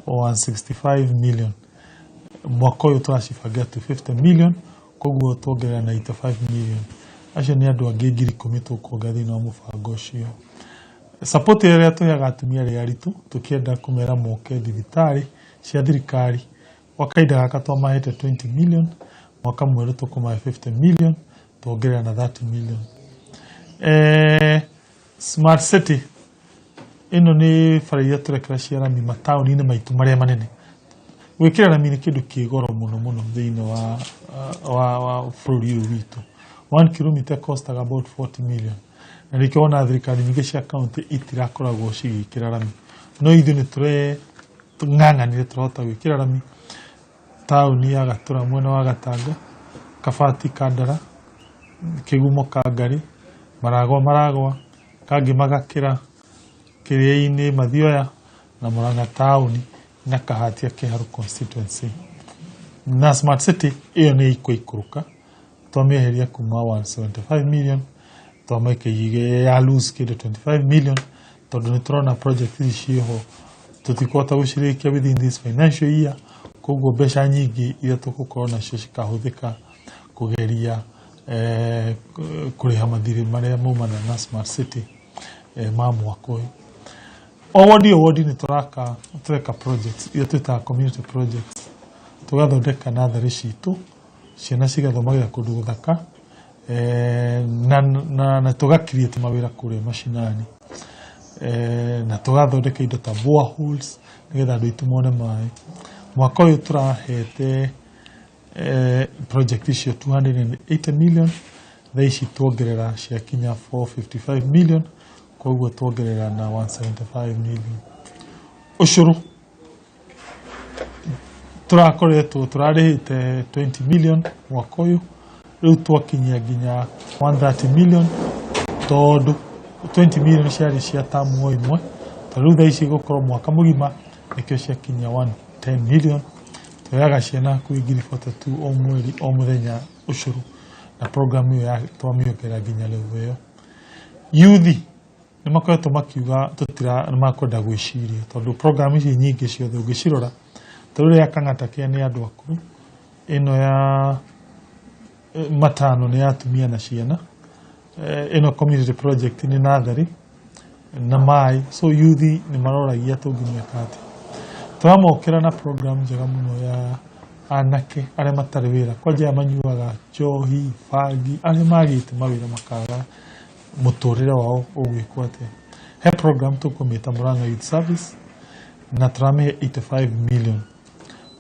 165 million, mwaka ũyũ tũracibangira 250 million, koguo tuongerera 95 million. Acio nĩ andũ angĩ 10,000 tũkuongerera thĩinĩ wa mũbango ũcio. Support ĩrĩa tũheaga atumia arĩa aritũ, tũkĩenda kũmera moke thibitarĩ cia thirikari, gwa kahinda gaka twamahete 20 million, mwaka mwerũ tũkũmahe 50 million, tuongerera na 30 million. Smart City ĩno nĩ bara iria tũrekĩra cia rami mataũni-inĩ maitũ marĩa manene. Gwĩkĩra rami nĩ kĩndũ kĩ goro mũno mũno thĩinĩ wa bũrũri ũyũ witũ. 1 kilometer costaga about 40 million, na nĩkĩo wona thirikari nyingĩ cia kaunti itirakoragwo cigĩkĩra rami, no ithuĩ nĩ tũreng'ang'anire tũrahota gwĩkĩra rami taũni ya Gatũra mwena wa Gatanga, Kabati Kandara, Kĩgumo Kangarĩ, Maragwa Maragwa, Kangĩ Magakĩra, Kĩrĩa-inĩ Mathioya na Murang'a taũni na Kahatia Kĩharũ constituency. Na Smart City ĩyo nĩ ĩkũikũrũka, twamĩeheria kuma 175 million twamĩke ya lose kĩndũ 25 million, tondũ nĩ tũrona project ici ciĩho tũtikũhota gũcirĩkia within this financial year. Koguo mbeca nyingĩ iria tũgũkorwo nacio cikahũthĩka kũgeria kũrĩha mathirĩ marĩa maumana na Smart City ma mwaka ũyũ. O wodi o wodi nĩ tũraka, tũreka projects iria twĩtaga community projects, tũgathondeka natharĩ citũ, ciana cigathomagĩra kũndũ gũthaka, na tũga create mawĩra kũrĩa macinani, na tũgathondeka indo ta boreholes nĩgetha andũ aitũ mone maĩ. Mwaka ũyũ tũrahete project icio 280 million, thaa ici tuongerera ciakinya 455 million, koguo tuongerera na 175 million. Ũcũrũ tũrakoretwo tũrarĩhĩte 20 million, mwaka ũyũ rĩu twakinyia nginya 130 million, tondũ 20 million ciarĩ cia tamu o ĩmwe, tondũ rĩu thaa ici gũkorwo mwaka mũgima nĩkĩo ciakinyia 110 million. Tũheaga ciana hakuhĩ 42,000 o mweri o mũthenya ũcũrũ, na program ĩyo twamĩongerera nginya level ĩyo. Yuthi nĩ makoretwo makiuga tũtira nĩ makwenda gwĩciria, tondũ program ici nyingĩ ciothe ũngĩcirora, ta rĩu ya Kang'ata Care nĩ andũ akũrũ, ĩno ya matano nĩ ya atumia na ciana, ĩno community project nĩ natharĩ na maĩ. So yuthi nĩ maroragia tũngĩmeka atĩa. Tũramokĩra na program njega mũno ya anake arĩa matarĩ wĩra, kwanja aya manyuaga njohi, bangi, arĩa magĩte mawĩra makaga mũtũrĩre wao ũgwĩkwo atĩa. He program tũkũmĩta Murang'a Youth Service na tũramĩhe 85 million.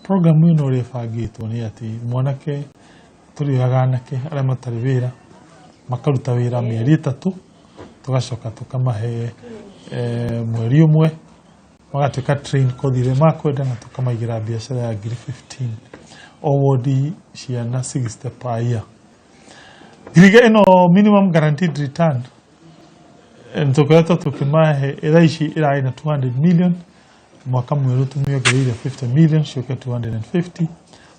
Program ĩno ũrĩa ĩbangĩtwo nĩ atĩ mwanake, tũrĩoyaga anake arĩa matarĩ wĩra makaruta wĩra mĩeri 3, tũgacoka tũkamahe mweri ũmwe magatuĩka train kothi ĩrĩa makwenda, na tũkamaigĩra biacara ya ngiri 15 o wodi, ciana 60 per year. Ngiriga ĩno minimum guaranteed return tũkoretwo tũkĩmahe, thaa ici ĩrarĩ na 200 million, mwaka mwerũ tũmĩongereire 50 million ciũke 250,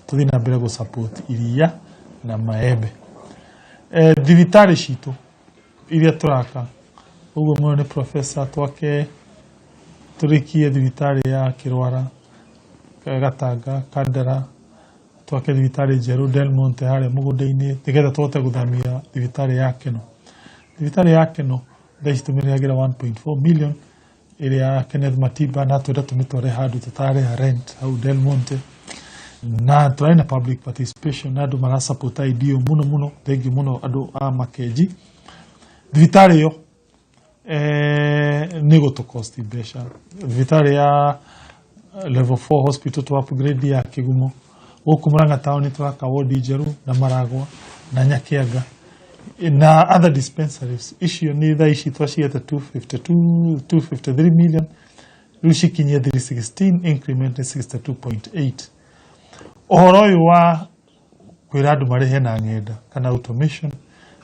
tũthiĩ na mbere gũ support iria na maembe. Thibitarĩ citũ iria tũraka ũguo mũno nĩ professor, twake tũrĩkie thibitarĩ ya Kĩrwara, Gatanga, Kandara, twake thibitarĩ njerũ Del Monte harĩa mũgũnda-inĩ, nĩgetha tũhote gũthamia thibitarĩ ya Keno. Thibitarĩ ya Keno thaa ici tũmĩrĩhagĩra 1.4 million ĩrĩa ya Kenneth Matiba, na twenda tũmĩtware handũ tũtarĩha rent hau Del Monte, na tũrarĩ na public participation na andũ mara support idea mũno mũno. Thengiũ mũno andũ a Makenji. Thibitarĩ ĩyo nĩ gũtũ cost mbeca. Thibitarĩ ya level 4 hospital to upgrade ya Kĩgumo gũkũ Murang'a town, tũraka wodi njerũ na Maragwa na Nyakianga na other dispensaries. Icio nĩ thaa ici twacigete 252, 253 million, rĩu cikinyie 316, increment nĩ 62.8. Ũhoro ũyũ wa kwĩra andũ marĩhe na ng'enda kana automation,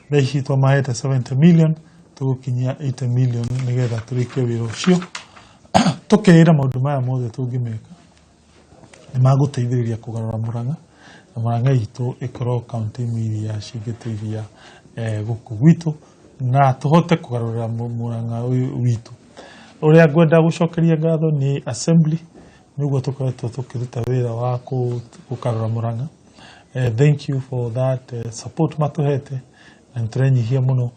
thaa ici twamahete 70 million, tũgũkinyia 80 million nĩgetha tũrĩkie wĩra ũcio. Tũkeĩra maũndũ maya mothe tũngĩmeka nĩ magũteithĩrĩria kũgarũra Murang'a, na Murang'a itũ ĩkorwo kaunti imwe iria cingĩteithia gũkũ gwitũ, na tũhote kũgarũrĩra Murang'a ũyũ witũ. Ũrĩa ngwenda gũcokeria ngatho nĩ assembly. Nĩguo tũkoretwo tũkĩruta wĩra wa gũkarũra Murang'a. Thank you for that support matũhete, na nĩtũrenyihia mũno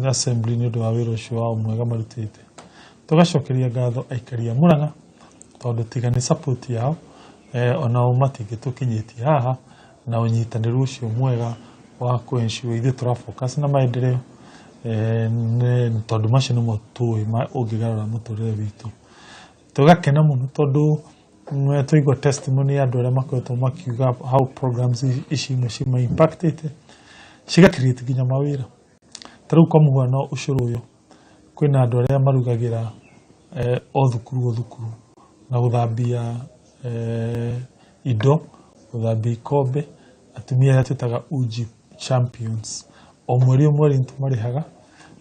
assembly nĩ ũndũ wa wĩra ũcio wao mwega marutĩte. Tũgacokeria ngatho aikari a Murang'a, tondũ tiga nĩ support yao, onao matingĩtũkinyĩtie haha, na ũnyitanĩru ũcio mwega wa kũ ensure ithuĩ tũra focus na maendeleo, tondũ macio nĩmo tũĩ ũngĩgarũra mũtũrĩre witũ. Tũgakena mũno tondũ twaigua testimony ya andũ arĩa makoretwo makiuga how programs ici imwe cima impactĩte, ciga create nginya mawĩra. Ta rĩu kwa mũhiano ũcũrũ ũyũ, kwĩna andũ arĩa marugagĩra o thukuru o thukuru, na gũthambia indo, gũthambia ikombe, atumia arĩa twĩtaga Uji Champions. O mweri o mweri nĩtũmarĩhaga,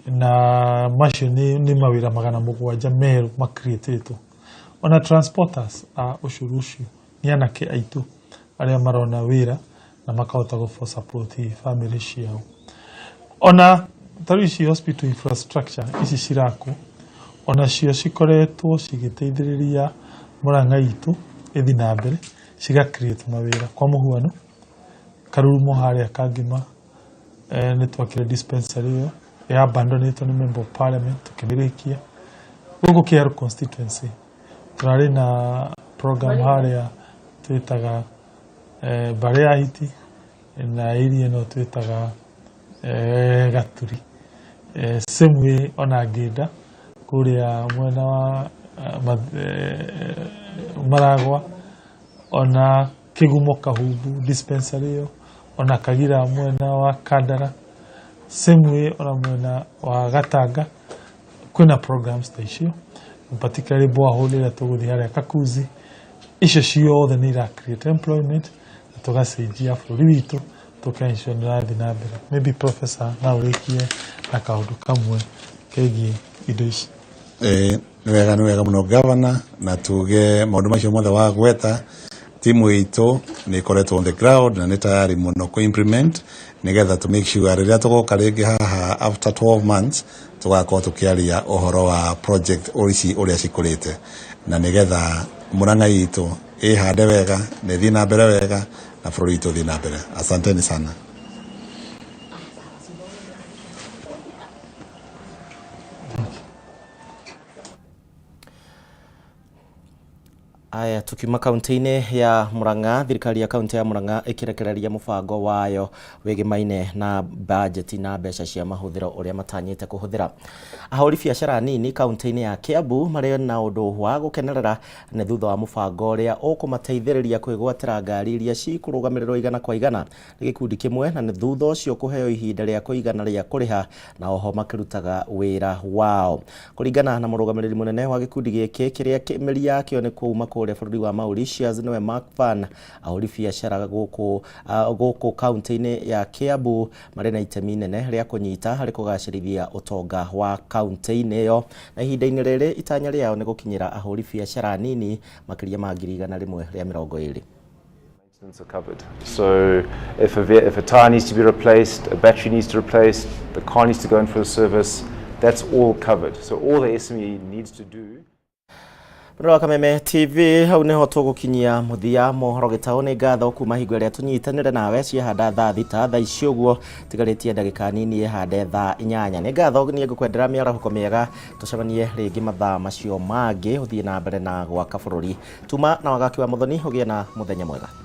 na macio nĩ mawĩra 700 merũ makreatĩtwo. Ona transporters a ũcũrũ ũcio nĩ anake aitũ arĩa marona wĩra na makahota gũ support family ciao. Ona ta rĩu ici hospital infrastructure ici cirakwo, onacio cikoretwo cigĩteithĩrĩria Murang'a itũ ĩthiĩ na mbere, ciga create mawĩra. Kwa mũhiano Karurumo harĩa Kangima, nĩ twakire dispensary ĩyo ya abandonĩtwo nĩ member of parliament, tũkĩmĩrĩkia. Gũkũ Kiharu constituency tũrarĩ na program harĩa twĩtaga Mbare ya Hiti, na area ĩno twĩtaga Gaturi. Same way ona Ngĩnda kũrĩa mwena wa Maragwa, ona Kĩgumo Kahumbu dispensary ĩyo, ona Kagira mwena wa Kandara, same way ona mwena wa Gatanga kwĩna programs ta icio, particularly borehole ĩrĩa tũgũthiĩ harĩa Kakuzi. Icio ciothe nĩ ira create employment na tũgacenjia bũrũri witũ, tũka ensure nĩ ũrathiĩ na mbere. Maybe professor no ũrĩkie na kaũndũ kamwe kegiĩ indo ici. Nĩ wega, nĩ wega mũno gavana, na tuge maũndũ macio mothe wagweta, timu itũ nĩ ĩkoretwo on the ground na nĩ tayari mũno kũ implement, nĩgetha to make sure rĩrĩa tũgoka rĩngĩ haha after 12 months, tũgakorwo tũkĩaria ũhoro wa project ici ũrĩa cikũrĩte, na nĩgetha Murang'a itũ ĩhande wega na ĩthiĩ na mbere wega, na bũrũri witũ ũthiĩ na mbere. Asanteni sana. Aya, tukiuma kaunti-inĩ ya Murang'a, thirikari ya kaunti ya Murang'a ĩkĩrekereria mũbango wayo wĩgĩmaine na bajeti na mbeca cia mahũthĩro ũrĩa matanyĩte kũhũthĩra. Ahũri biacara nini kaunti-inĩ ya Kiambu marĩ na ũndũ wa gũkenerera nĩ thutha wa mũbango ũrĩa ũkũmateithĩrĩria kwĩgwatĩra ngari iria cikũrũgamĩrĩrwo 100% nĩ gĩkundi kĩmwe, na nĩ thutha ũcio kũheo ihinda rĩa kũigana rĩa kũrĩha, na oho makĩrutaga wĩra wao. Kũringana na mũrũgamĩrĩri mũnene wa gĩkundi gĩkĩ kĩrĩa mĩri yakĩo nĩ kuma kũrĩa bũrũri wa Mauritius, nĩwe Mark Van, ahũri biacara gũkũ kaunti-inĩ ya Kiambu marĩ na itemi inene rĩa kũnyita harĩ kũgacĩrithia ũtonga wa kaunti-inĩ ĩyo, na ihinda-inĩ rĩrĩ itanya rĩao nĩ gũkinyĩra ahũri biacara nini makĩria ma 120,000. Maintenance are covered. So if a tire needs to be replaced, a battery needs to be replaced, the car needs to go in for a service, that's all covered. So all the SME needs to do Mũrora wa Kameme TV, hau niho tũgũkinyia mũthia mohoro gĩtaũ. Nĩ ngatho kuma hingo ĩrĩa tũnyitanĩre nawe ciahanda thaa 6, thaa ici ũguo tigarĩtie ndagĩka nini ĩhande thaa 8. Nĩ ngatho, niĩ ngũkwendera mĩarahũko mĩega, tũcemanie rĩngĩ mathaa macio mangĩ. Ũthiĩ na mbere na gwaka bũrũri. Tuma na wagaki wa Mũthoni, ũgĩe na mũthenya mwega.